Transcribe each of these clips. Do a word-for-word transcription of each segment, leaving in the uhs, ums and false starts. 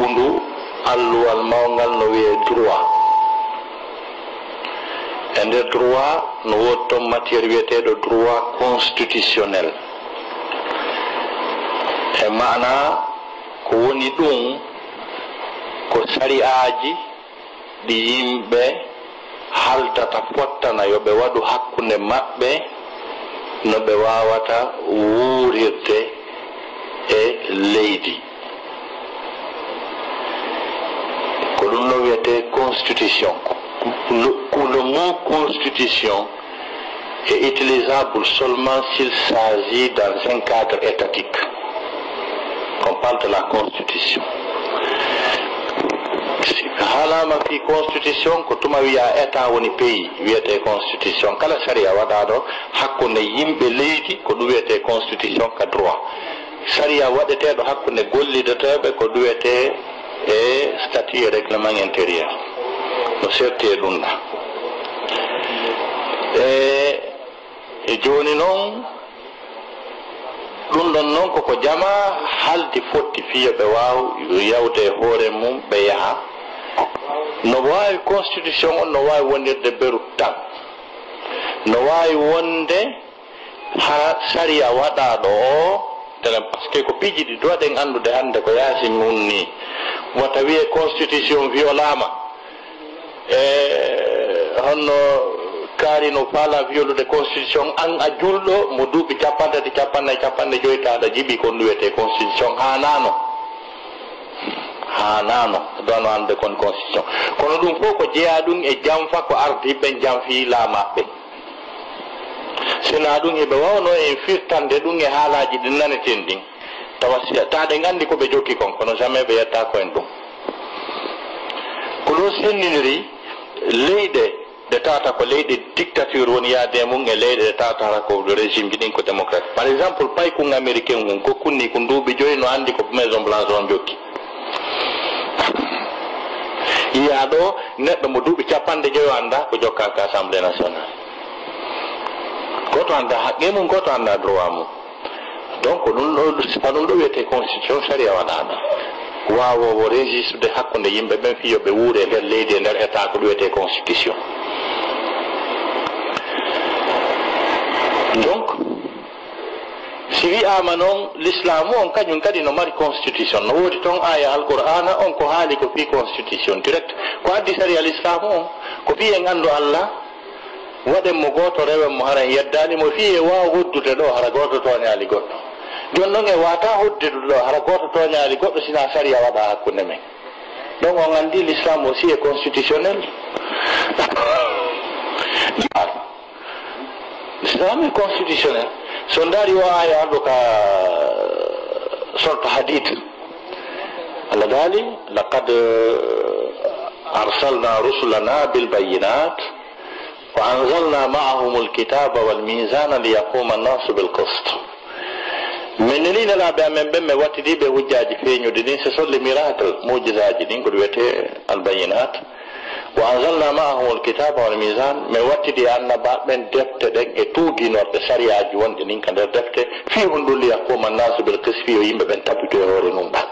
Ndu alluwal mawngal no wiyee droit. E nder droit no woodi toon matière wiyeteeɗo droit constitutionnel. E maanaa ko woni ɗum ko sari'aaji ɗi yimɓe haldata fottana yo ɓe waɗu hakkunde maɓɓe no ɓe waawata wuurirde e leydi. Ko ɗum ɗo wiyetee constitution. Le, le mot constitution est utilisable seulement s'il s'agit dans un cadre étatique. On parle de la constitution. Si haalaama fii constitution ko tuma wiyaa état woni pays wiyetee constitution. Kala sariya waɗaaɗo hakkunde yimɓe leydi ko ɗum wiyetee constitution ka droit. Sariya waɗeteeɗo hakkunde gollideteeɓe ko duwetee e statut e règlement intérieur. No serti e ɗum ɗa. E, e jooni noon, ɗum ɗon noon koko jama haldi fotti fii yo ɓe waaw yawde e hoore mum ɓe yaha. No waawi constitution on no waawi wonirde beru tan. No waawi wonde hara sariya waɗaaɗo o, telen, parce que ko piiji ɗi duwaɗen anndude hannde ko yaasi ngun nii. Wata wiyee constitution violaama. E honno kaari no faala violude constitution, an a julɗo mo duuɓi capanɗe tati, capanɗe, capanɗe joyi, tawa aɗa jiɓi kon ɗum wiyetee constitution, haanaano. Haanaano, ɗon o annde kon constitution. Kono ɗum fof ko jeyaa ɗum e janfa ko ardiiɓe ɓen janfii laamaaɓe ɓen. Sinaa ɗum, hiɓe waawnoo en firtande ɗum e haalaaji ɗin naneten ɗin. Tawa si, tawa ɗen anndi ko ɓe jokki kon, kono jamais ɓe yetta ko en ɗum. Ko ɗum senndiniri leyɗe ɗe tawata ko leyɗe dictature woni yaade e mum e leyɗe ɗe tawata hara ko régime ji ɗin ko démocratique. Par exemple, paykun américain ngun, ko kunni ko duuɓi joyi no anndi ko Maison Blanche on jokki. Yiyaa ɗo neɗɗo mo duuɓi capanɗe joyo anndaa ko jokkaa ka Assemblée nationale. Gooto anndaa haqqe mum, gooto anndaa droit mum. Donc, ko ɗum ɗo, sifa ɗum ɗo wiyetee constitution, sariya waɗaano. Waawoowo registrude hakkunde yimɓe ɓen fii yo ɓe wuure e nder leydi, e nder état, ko ɗum wiyetee constitution. Donc, si wi'aama noon, l'islamu on kañum kadi no mari constitution. No woodi toon aaya Alqur'aana on ko haali ko fii constitution direct. Ko addi sariya l'islamu on, ko fii en anndu Allah, waɗen mo gooto, rewen mo, hara en yeddaani mo, fii e waawa hoddude ɗo, hara gooto tooñaali goɗɗo. Jooni noon e waawataa hoddude ɗo, hara gooto tooñaali goɗɗo, sinaa sariya waɗaa hakkunde men. Donc, on anndi l'islam aussi est constitutionnel. L'islam est constitutionnel. So ndaari o aaya arɗo ka sorto hadith, Allah daali, "Laqad arsalna rusulana bil bayyinat, wa anzalna ma'ahumul kitaba wal mizana liyaquma an-nasu bil qist." Min nelii nelaaɓe amen ɓen, min wattidii ɓe hujjaaji feeñuɗi ɗin, ce sont les miracles, mu'jizaaji ɗin, ko ɗum wiyetee al-bayyinat. Wa anzalna ma'ahumul kitaba wal mizan, min wattidi e annabaaɓe ɓen defte ɗen e tuuginorɗe sariyaaji wonɗe ɗin ka nder defte, fii honɗun? Liyaquma an-nasu bil qist, fii yo yimɓe ɓen tabbito e hoore mum ɗan.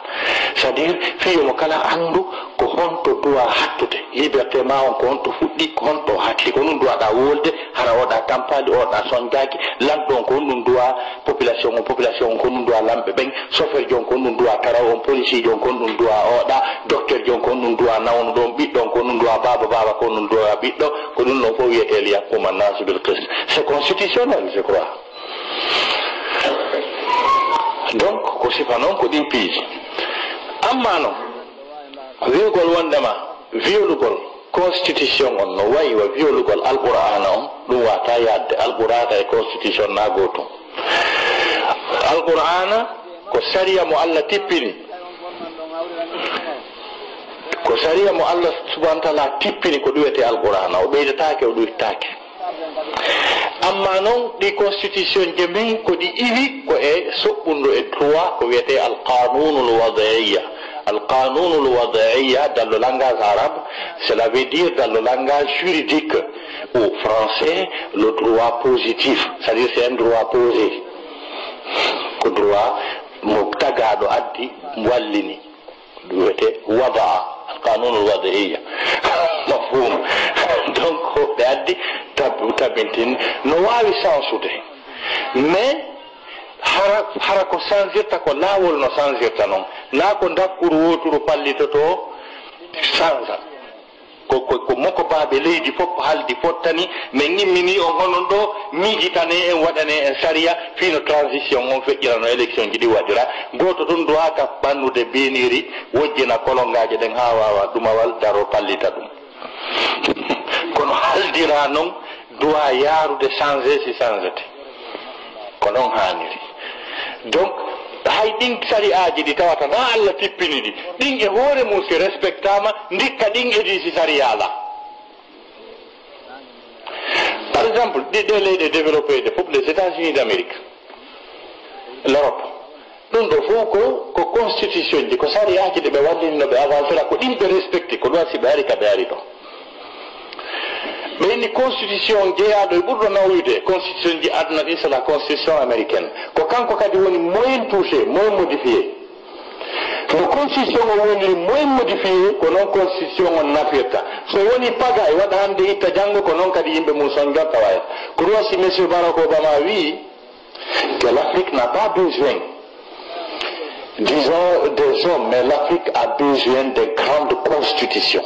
C'est-à-dire, fii yo mo kala anndu ko honto duwaa hattude, liberté maa on ko honto fuɗɗi, ko honto o hatti, ko honɗun duwaa ɗaa wolde, hara o ɗaa tampaali, o ɗaa sonjaaki, lanɗo on ko honɗun duwaa population on, population on ko honɗun duwaa lamɓe ɓen, chauffeur jo on ko honɗun duwaa taraw on, policier jo on ko honɗun duwaa o ɗaa, docteur jo on ko honɗun duwaa nawnuɗo on, ɓiɗɗo on ko honɗun duwaa baaba, baaba ko honɗun duwaa ɓiɗɗo, ko ɗum ɗon fof wiyetee liyaquma an-nasu bil qist. C'est constitutionnel, je crois. Donc, ko sifa noon ko ɗin piiji. Amma noon, wi'ugol wondema violugol constitution on no wayi wa violugol Alqur'aana on, ɗum waawataa yaadde. Alqur'aana e constitution na gootum. Alqur'aana ko sariya mo Allah tippini. Ko sariya mo Allah subhanahu wa ta'ala tippini, ko ɗum wiyetee Alqur'aana. O ɓeydataake, o ɗuuɗtaake. Amma noon, ɗi constitution je min ko ɗi iwi ko e soɓɓundu e droit ko wiyetee al-qanunul wad'iyya. Al-qanunul wad'iyya, dans le langage arabe, cela veut dire dans le langage juridique ou français, le droit positif. C'est-à-dire, c'est un droit posé. Ko droit mo tagaaɗo addi, wallini. Ɗum wiyetee Wada, alqanunul wadaiya. Mafhum. Donc, ɓe addi tab-, tabintin no waawi sansude. Mais, hara, hara ko sansirta, ko laawol no sansirta noon. Naa ko ndakkuru wooturu pallitotoo sansa. Ko, ko, ko mokobaaɓe leydi fof ko haldi fottani, min immini on honon ɗo, miijitane en, waɗane en sariya, fii no transition on feƴƴira, no élection ji ɗi waɗira. Gooto tun duwaaka ɓannude beeniri, wojjina kolongaaje ɗen haa waawa ɗumawal daro pallita ɗum. Kono haldira non, duwa yaarude changer si changete. Ko noon haaniri. Donc, hay ɗin sari'aaji ɗi tawata na Allah tippini ɗi, ɗin e hoore mum si respectaama, ndikka ɗin edii si sariya alaa. Par exemple, ɗi ɗe leyɗe développé ɗe fof, les États-Unis d'Amérique, l'Europe, ɗum ɗo fof ko, ko constitution ji, ko sari'aaji ɗi ɓe wallini no ɓe avancera, ko ɗin ɓe respecté, ko ɗum si ɓe ari ka ɓe ari ɗo. Ɓe inni constitution jeyaaɗo e ɓurɗo nawyude constitution ji aduna ɗin, c'est la constitution américaine. Ko kanko kadi woni moins touché, moins modifié. No constitution o woniri moins modifié, ko noon constitution on nafirta. So woni paga e waɗa hannde itta janngo, ko noon kadi yimɓe mum sonjorta wayata. Ko ɗum si Monsieur Barack Obama wii, que l'Afrique n'a pas besoin, disons, des hommes, mais l'Afrique a besoin de grandes constitutions.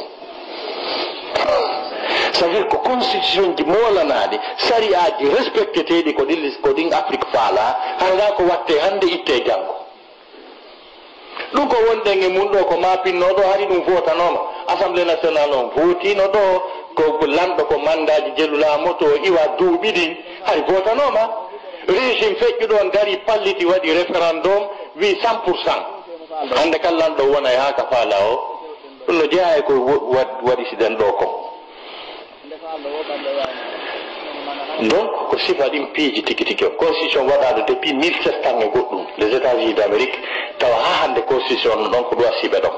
C'est-à-dire ko constitution ji moolanaaɗi, sari'aaji respecteteeɗi ko ɗin, ko ɗin Afrique faalaa, hara ko watte hannde itte janngo. Ɗum ko wonɗen e mum ɗo, ko maapinnoo ɗo, hari ɗum vootanooma. Assemblée nationale on vootiino ɗo, ko lanɗo ko mandaaji jelu laamoto o iwa duuɓi ɗin, hari vootanooma. Régime feƴƴuɗo on dari palliti, waɗi référendum, wi cent pour cent. Hannde kala lanɗo wona e haa ka faala o, ɗum no jeyaa e ko wo-, wa-, waɗi si ɗen ɗo ko. Donc, ko sifa ɗin piiji tigi tigi o. Constitution waɗaaɗo depuis mille sept cents e goɗɗum, les États-Unis d'Amérique, tawa haa hannde constitution no ɗon ko ɗum a siɓe ɗon.